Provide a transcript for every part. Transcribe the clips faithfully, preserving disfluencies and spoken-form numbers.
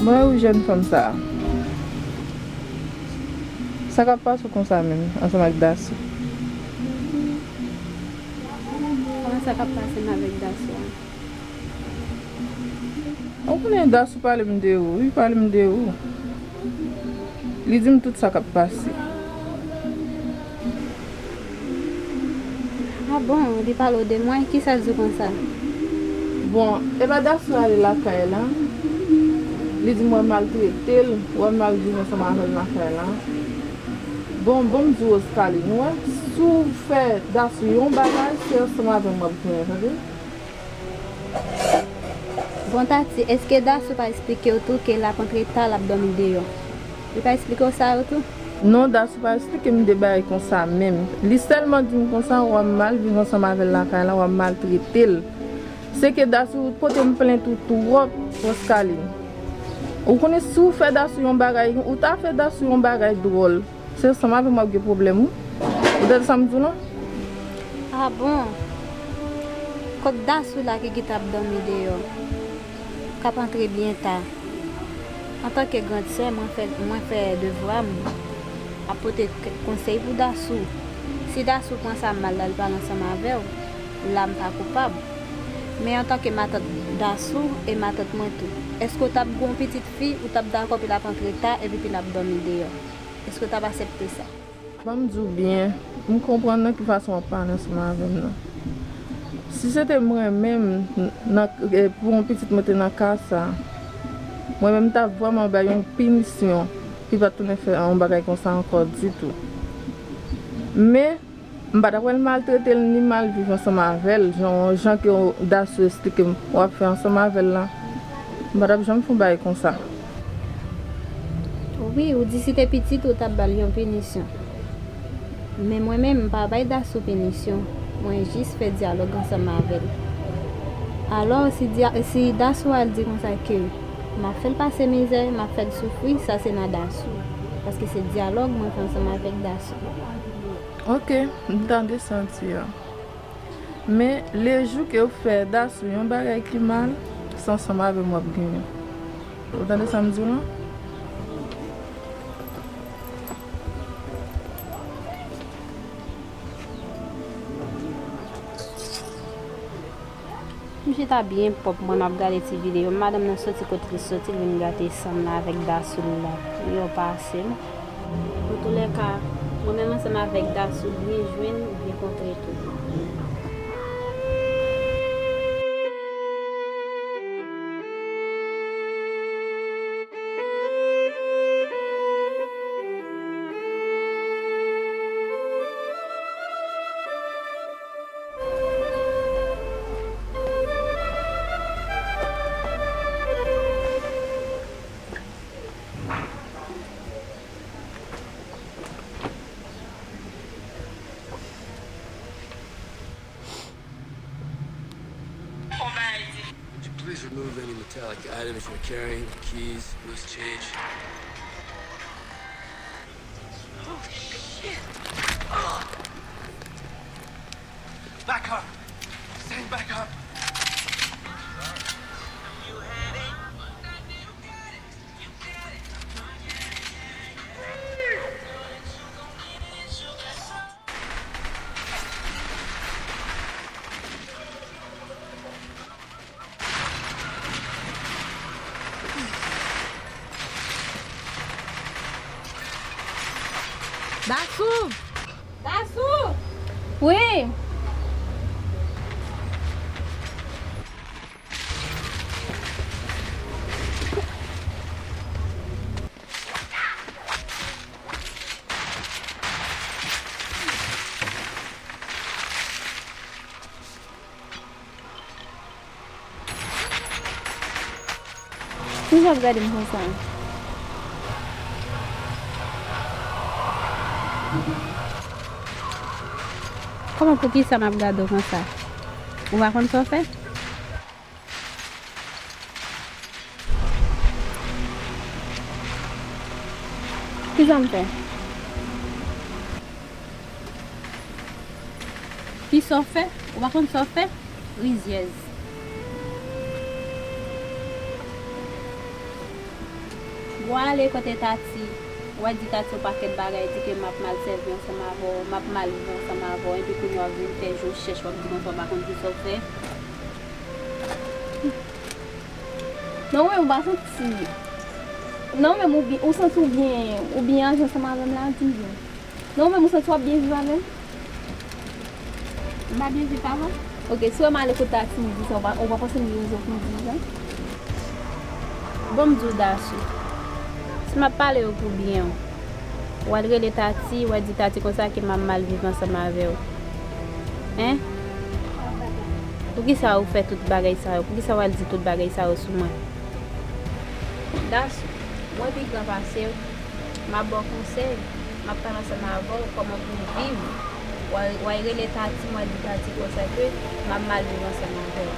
Mwen ou jèn fanm sa a. Sa k ap pase w konsa menm, ansanm ak Dasou? Kòman sa k ap pase m avèk Dasou a? Ou konnen Dasou pale m de ou, wi, pale m de ou. Li di m tout sa k ap pase. Ah bon, li pale w de mwen? Kisa l di w konsa? Bon, e pa Dasou ale lakay la. Li di m w ap maltrete l, w ap mal viv ansanm avè l lakay la. Bon, bon, m di w, Roskaline, w wè, si w fè Dasou yon bagay, se ansanm avè m w ap genyen, tande? Bon, Tati, èske Dasou pa eksplike w tou ke l ap antre ta, l ap dòmi deyò? Li pa eksplike w sa yo tou? Non, Dasou pa eksplike m de bagay konsa menm. Li sèlman di m konsa, w ap mal viv ansanm avè l lakay la, w ap maltrete l. Se ke Dasou pote m plent ou twòp, Roskaline. Ou konnen si w fè Dasou yon bagay, ou ta fè Dasou yon bagay dwòl. Se ansanm avè m w ap gen pwoblèm, wi. Ou tande sa m di w lan? Ah bon? Kot Dasou la ki gentan ap dòmi deyò, k ap antre byen ta? Antanke grann sè, mwen fè, mwen fè devwa m, ap pote k-, konsèy pou Dasou. Si Dasou pran sa mal la, l pale ansanm avè w, la m pa koupab. Men antanke matant Dasou e matant mwen tou, èske w t ap gen yon pitit fi, ou t ap dakò pou l ap antre ta epi pou l ap dòmi deyò? Èske w t ap aksepte sa? Ban m di w byen, m konprann nan ki fason w ap pale ansanm avè m nan. Si se te mwen menm, nan, e, pou yon pitit mwen te nan ka sa, mwen menm m t ap vrèman bay yon pinisyon, pou l pa t tounen fè yon bagay konsa ankò ditou. Men, m pa t ap wè l maltrete l ni mal viv ansanm avè l, jan, jan ke Dasou eksplike m w ap fè ansanm avè l la. M pa t ap janm fè yon bagay konsa. Wi, ou di si te pitit ou t ap ba l yon pinisyon. Men mwen menm, m pa bay Dasou pinisyon. Mwen jis fè dyalòg ansanm avè l. Alò, si dya-, si Dasou al di konsa ke m ap fè l pase mizè, m ap fè l soufri, sa se nan Dasou. Paske se dyalòg mwen fè ansanm avèk Dasou. Oke, m tande sa w di a. Men, lejou ke w fè Dasou yon bagay ki mal, se ansanm avè m w ap genyen. Ou tande sa m di w lan? M chita byen pwòp, mwen m ap gade ti videyo. Madanm nan soti kote l soti, l vin gate san m nan avèk Dasou l la. Yo pase m. Antoulèka, mwen menm ansanm avèk Dasou, byen jwenn, byen kontre tou. Would you please remove any metallic items you're carrying? Keys, loose change. Holy shit! Back up! Stand back up! Dasou! Dasou! Wi! Poukisa w ap gade m konsa? Kòman, poukisa m ap gade w konsa? Ou pa konn sa w fè? Kisa m fè? Kisa w fè? Ou pa konn sa w fè? Rizyèz. W ale kote Tati, w al di Tati yon pakèt bagay, di ke m ap mal sèvi ansanm avè w, m ap mal viv ansanm avè w, epi kounye a w ap vin fè je w chèch, w ap di konsa w pa konn kisa w fè. Non, men ou pa santi. Non, men ou bi-, ou santi w byen, ou byen aji ansanm avè m la, di m byen. Non, ou menm ou santi w ap byen viv avè m? M pa byen viv avè w? Ok, si w wè m ale kote Tati m di sa, ou pa, ou pa panse m gen rezon pou m di sa? Bon, m di w, Dasou, si m ap pale w pou byen w, w al rele Tati, w al di Tati konsa ke m ap mal viv ansanm avè w. Hein? Poukisa ou fè tout bagay sa yo? Poukisa w al di tout bagay sa yo sou mwen? Dasou, mwen pi gran pase w. M ap ba w konsèy, m ap pale ansanm avè w kòman pou w viv. W a, w a rele Tati, m a di Tati konsa ke m ap mal viv ansanm avè w.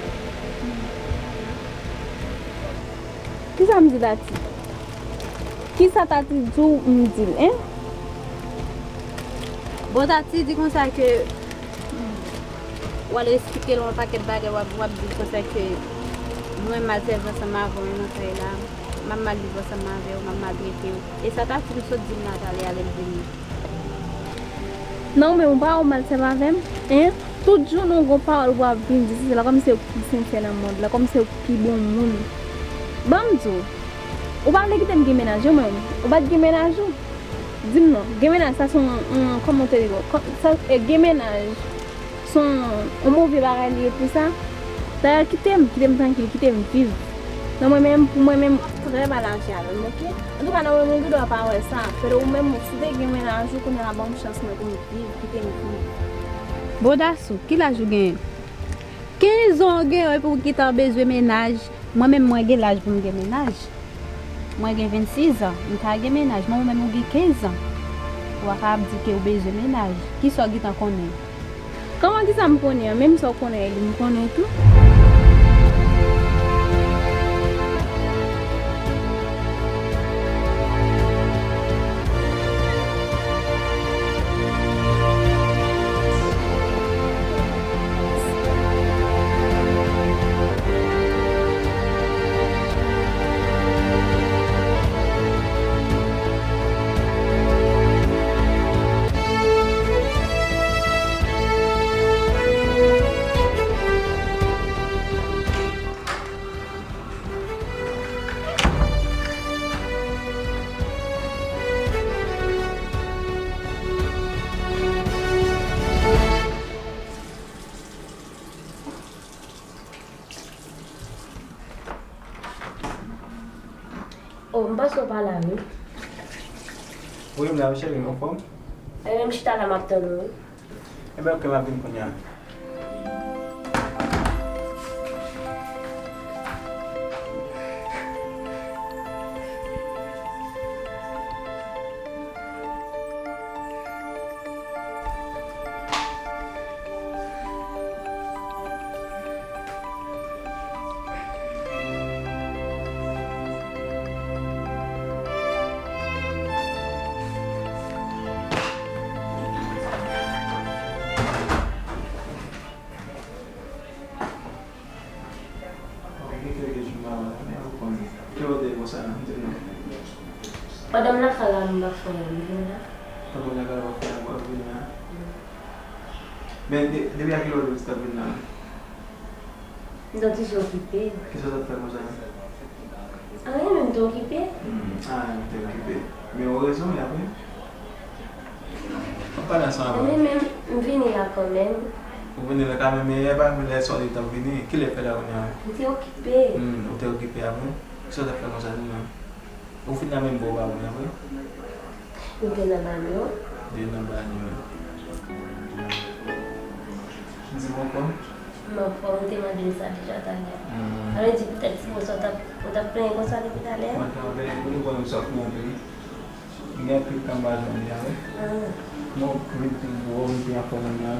Kisa m di Tati? Kisa Tati di w m di l, en? Bon, Tati di konsa ke w al esplike l yon pakèt bagay, w ap, w ap di l konsa ke mwen mal sèvi ansanm avè w nan kay la. M ap mal viv ansanm avè w, m ap maltrete w. E sa Tati m sot di m la talè a lè l vini. Non, men ou pa wè w mal sèvi avè m? En? Tout jounen w gon pawòl w ap vin di, se la kòmsi ou pi sensè nan mond la, kòmsi ou pi bon moun. Ban m di w, ou pa vle kite m gen mennaj, wi, mwen. Ou pa t gen mennaj ou? Di m non, gen mennaj sa se yon, yon, kòman w te di, kò-, sa, e, gen mennaj. Se yon, yon move bagay li ye pou sa. Dayè, kite m, kite m trankil, kite m viv. Non, mwen menm, pou mwen menm, trè mal aji avè m, ok? Antouka, non, mwen menm, m gen dwa pa wè sa. Pètèt ou menm, si w te gen mennaj ou, kounye a la, ban m chans mwen pou m viv, kite m viv. Bon, Dasou, ki laj ou genyen? Kenz an w genyen epi w gentan bezwen mennaj. Mwen menm, mwen gen laj pou m gen mennaj. Mwen gen vennsis an, m ka gen mennaj, men ou menm ou gen kenz an. Ou pa ka ap di ke ou bezwen mennaj. Kisa w gentan konnen? Kòman kisa m konnen an? Menm sa w konnen an, li m konnen tou. Oh, m panse w pa la, wi. Wi, m la, wi, cheri, anfòm? Ebyen, m chita la, m ap tann ou, wi. Ebyen, ok, m ap vin kounye a. Pandan m lakay la, m pa fè anyen, m vin la. Pandan w lakay la, w pa fè anyen, w ap vin la. Men de-, depi a kilè w te di w t ap vin la? M te toujou okipe. Kisa w t ap fè konsa? Anyen, men m te okipe. Hmm, anyen, ou te okipe. Men ou rezon, apre? W ap pale ansanm avè m. Men, men, m vini la kanmenm. Ou vini la kanmenm, men e pa menm lè sòti w t ap vini. Kilè fè la kounye a? M te okipe. Hmm, ou te okipe apre? Kisa w t ap fè konsa, di m non? Ou fin la menm bò w pa vini apre? M te nan banyo. Ou te nan banyo. Di m ankò. M anfòm, ou te mande m sa deja talè a. Hmm. Sa vle di poutèt se konsa w t ap, ou t ap plenyen konsa depi talè a? Mwen t ap plenyen, ou te konnen m sòt monte. M gen anpil tan m pa janm vini avè w. Hmm. Non, m vin pi gwo, m pi anfòm kounye a.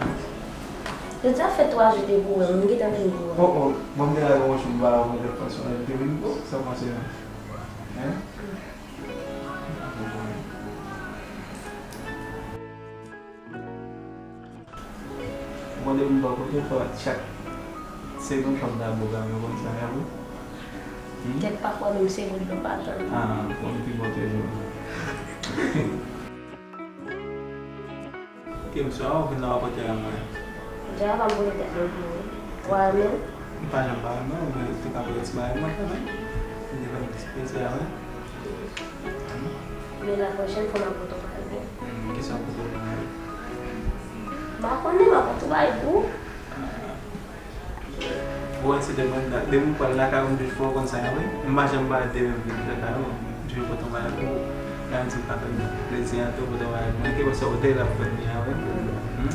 Jodi a fè twa jou te gwo, m gentan vin gwo. Oh, oh, bon, m te la yon jou m pa wè w, m te panse w te vin gwo, sa w panse menm? Hein? Hmm. Ou konn depi m bò kote, fò chak segonn fò m ta bò gade, ou konn sa, gade. Hmm? Kèk pafwa menm se vòt dlo pa tann. Ah, bon, pi bon toujou. Ok, m swa ou vin la w ap antere mwen. Deja pa m pote tèt mwen pou ou. Ou pa renmen l? M pa janm pa renmen l, men ou te ka pote ti bagay mwen kanmenm. Li te fè m ti plezi a, wi. Men la pwochèn fwa m ap pote yon bagay pou ou. Hmm, kisa w pote pou mwen? M pa konnen, m ap pote yon bagay pou ou. Bon, se depi mwen, depi mwen pral lakay ou, m toujou fè w konn sa, wi. M pa janm pa demen m vin lakay ou, m toujou pote yon bagay pou ou. Lè m di m ka fè m plezi an tou, pote yon bagay pou mwen, ke sa w te la pou fè m byen, wi. Hmm?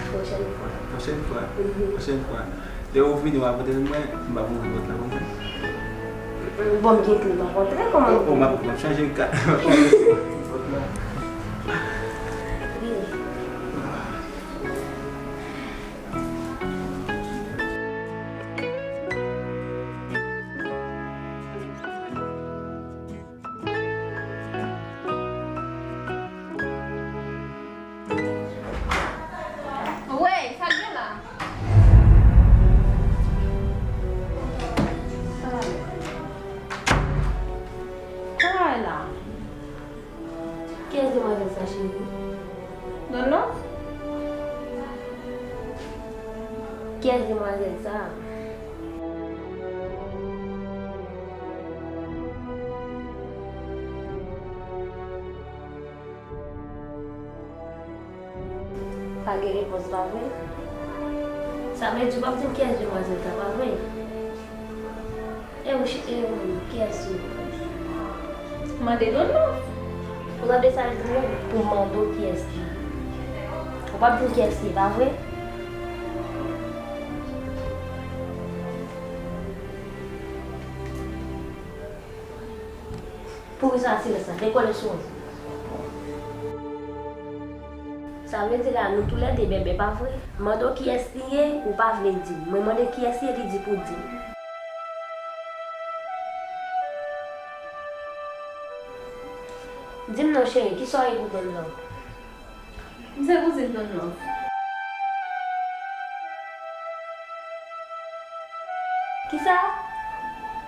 Pwochèn fwa. Pwochèn fwa? Mhm. Pwochèn fwa. Lè ou vini, w a pote l mwen, m pa pou vòt la pou mwen. Bon, m gen kle, m ap antre, kòman? Oh, oh, m ap, m ap chanje kat. M ap chanje vòt la. Vini. Wey, sa k gen la? Sa va byen. Travay la. Kiyès demwazèl sa, cheri? Don Love? Kiyès demwazèl sa? Pa gen repons, pa vre? Sa vle di w p ap di m kiyès demwazèl sa, pa vre? E ou, e ou menm, kiyès ou? Mande Don Love. Ou tande sa l di w? Pou m mande w kiyès li ye. Ou p ap di m kiyès li ye, pa vre? Poukisa silans la? Dekole sou mwen. Sa vle di la, nou toulède bèbè, pa vre? Mande w kiyès li ye, ou pa vle di m. Mwen mande kiyès li ye, li di pou di m. Di m non, cheri, kisa w ye pou Don Love? M se kouzin Don Love. Kisa?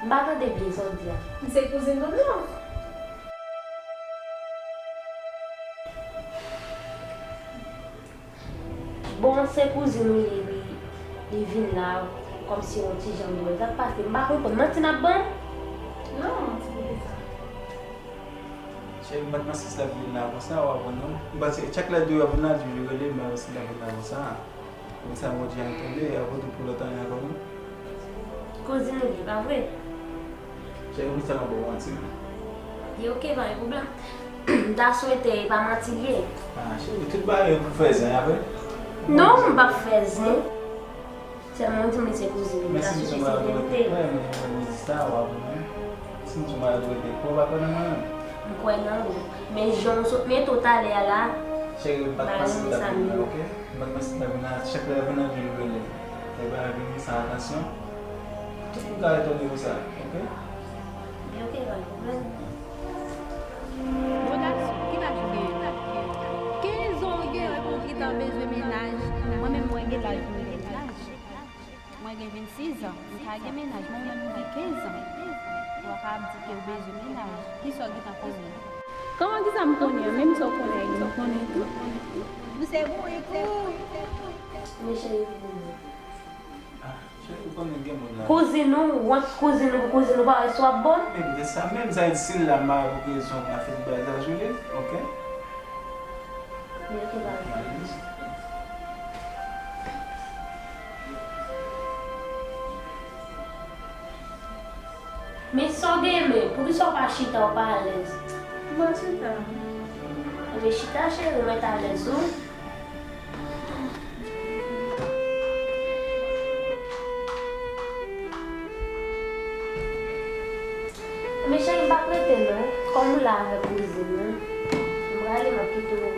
M pa tande byen sa w di a. M se kouzin Don Love. Bon, se kouzin ou ye, li, li vin la kòmsi yon ti jan dwòl. Sa k pase? M pa konprann. Manti n ap ban m? Non, manti pou kisa? Cheri, m pa t panse si l ap vin la konsa, w ap wè non. M panse chak lè di w ap vin la, di w rele m, m pa panse si l ap vin la konsa. Konsa, Bondye a tonbe, a vo tou pou lòt ane ankò non. Kouzin ou li, pa vre? Cheri, poukisa m ap ba w manti? Li oke, pa gen pwoblèm. M ta swete e pa manti l ye. Ah, cheri, tout bagay yo pou fè zen, a vre? Non, m p ap fè zen. Sèlman w di m li se kouzin ou, m ta swete se verite. Men si m di w m al rete prè, men ou di sa, w ap renmen. Si m di w m al rete prè, w pa kwè nan mwen menm? M kwè nan ou. Men jan w sot mete w talè a la, cheri, m pa t panse l t ap vin la, oke? M pa t panse l t ap vin la, chak lè l vin la, m toujou rele l. Epa, vin sa, atansyon. Tout moun ka etone pou sa, oke? Byen, oke, pa gen pwoblèm. Bon gason, ki laj ou genyen? Kenz an ou genyen pou w gentan bezwen mennaj. Mwen menm, mwen gen laj pou m gen mennaj. Mwen gen vennsis an, m ka gen mennaj. Mwen menm, m gen kenz an. Ou pa ka ap di ke w bezwen mennaj. Kisa w gentan konnen? Kòman kisa m konnen an? Menm sa w konnen an, m konnen tou. Ou se bourik ou. Men cheri, ki konnen. Ah, cheri, ou konnen gen moun la. Kouzin ou, wont kouzin ou, pou kouzin ou pa wè si w ap bon? Men de sa menm, sa vle di si l la, m pa wè pou ki rezon m ap fè tout bagay sa jwe, oke? Men ki bagay? Men sa w genyen menm, poukisa w pa chita, w pa alèz? M pa chita. Enben chita cheri, w mèt alèz ou. Men cheri, m p ap rete non, kòm ou la avèk kouzin ou, m prale, m ap kite w pou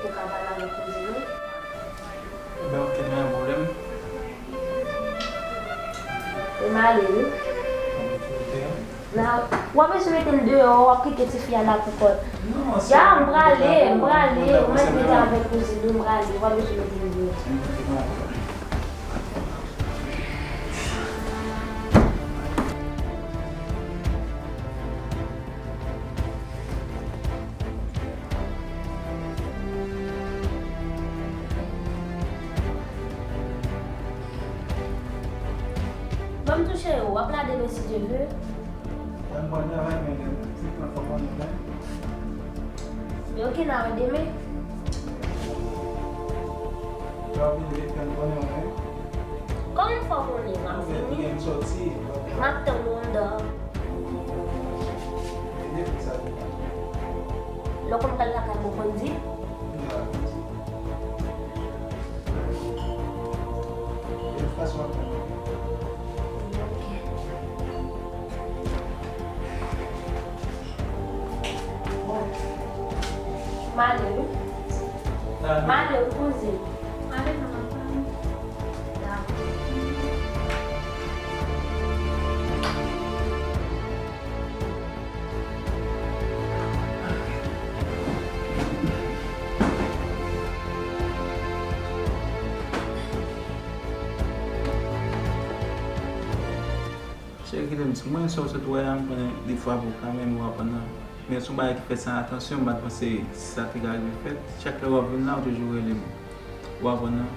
w ka pale avèk kouzin ou. Enben oke, pa gen pwoblèm. E m ale wi. Nan, w ap bezwen mete m deyò, w ap kite tifi a la pou kò l. Non, se ya, m prale, m prale, ou mèt rete avèk kouzin ou, m prale, w ap bezwen mete m deyò. W ap la demen si Dye vle. Mwen pral travay, men, men, men, fòk mwen ven. Men ok, n a wè demen. Kòman w fè w konnen m ap vini? M ap tann ou anndan. Lè w konn pral lakay mwen, w konn di m? M ale wi. M ale wi, kouzin. Ale nan lakou. Dakò. Cheri, kite m di w, mwen, sa w sot wè a, m konnen defwa pou kanmenm, ou konprann nan. Men se yon bagay ki fèt san atansyon, m pa t panse sa te ka rive fèt. Chak lè w ap vin la, ou toujou rele m. Ou konprann nan?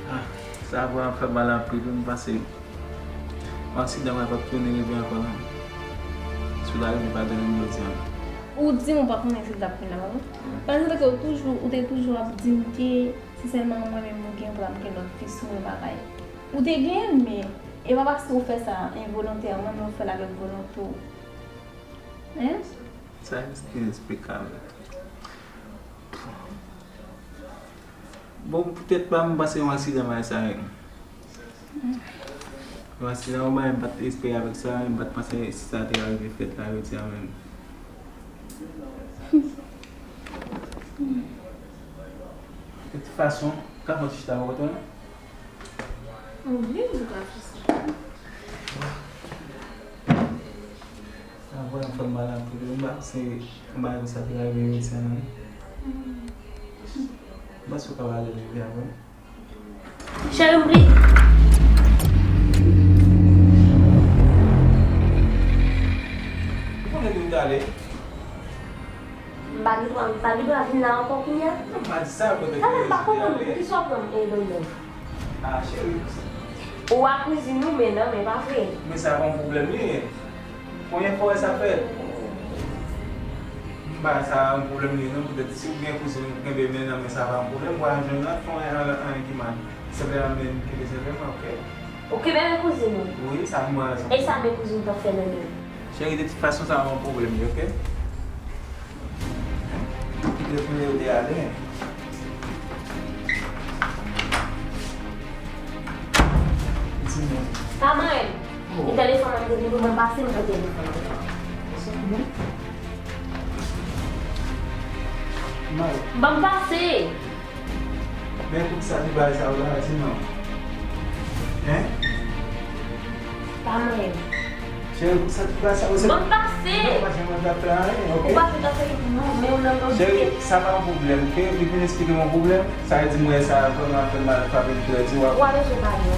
Ah, sa vrèman fè m mal anpil, wi, m panse yon aksidan pa t ap tounen rive ankò, non. Si w ta rive padone m jodi a. Ou di m ou pa konnen si l t ap vin la, wi. Paske ou toujou, ou te toujou ap di m ke se sèlman mwen menm ou gen pou l ap gen lòt fi sou mwen bagay. Ou te gen, men e pa paske ou fè sa envolontèman, men ou fè l avèk volonte w. Hein? Sa inesplikab. Bon, poutèt pa m, m panse yon aksidan bagay sa ye. Yon aksidan, yon bagay m pa t espere avèk sa, m pa t panse si sa te ka rive fèt la jodi a menm. De tout fason, ka fè yon ti chita bò kote w la. Wi, m ka fè sa. Sa vrèman fè m mal anpil wi, m pa panse yon bagay konsa te ka rive jodi a non. M panse w ka pale leve a vre. Cheri, m pli. Ou konnen ki w t ale? M pa gen dwa, m pa gen dwa vin la ankò kounye a. Non, m pa di sa, poutèt ke m pa konprann poukisa w pran m e Dondon. Ah, cheri. Ou a kouzin ou, men non, men pa vre. Men sa pa yon pwoblèm li ye. Konbyen fwa w wè sa fèt? M pa sa yon pwoblèm li ye non, poutèt si w gen kouzin ou kenbe men nan men, sa pa yon pwoblèm, w a jwenn lòt fwa, anyen ki mal. Senpleman men kenbe senpleman, ok? Ou kenbe men kouzin ou? Wi, sa m wè. E sa men kouzin ou t ap fè nan men w? Cheri, de tout fason, sa pa yon pwoblèm li, ok? Kite pou yo te ale. Di mwen. Pa manyen m. Oh. E telefòn nan te vin pou mwen pase, m pran telefòn nan. Sa bon? Mal. Ban m pase. Men poukisa ti bagay sa yo la, di non. Hein? Pa manyen m. Cheri, poukisa ti bagay sa yo, se... Ban m pase. Non, pa janm ap fè anyen, ok? Ou pa fè anyen, non, men ou nan yon... Cheri, sa pa yon pwoblèm, ok? Ou vin eksplike m yon pwoblèm, sa vle di mwen sa vrèman fè m mal frape m trè di, w a... Ou a bezwen pale.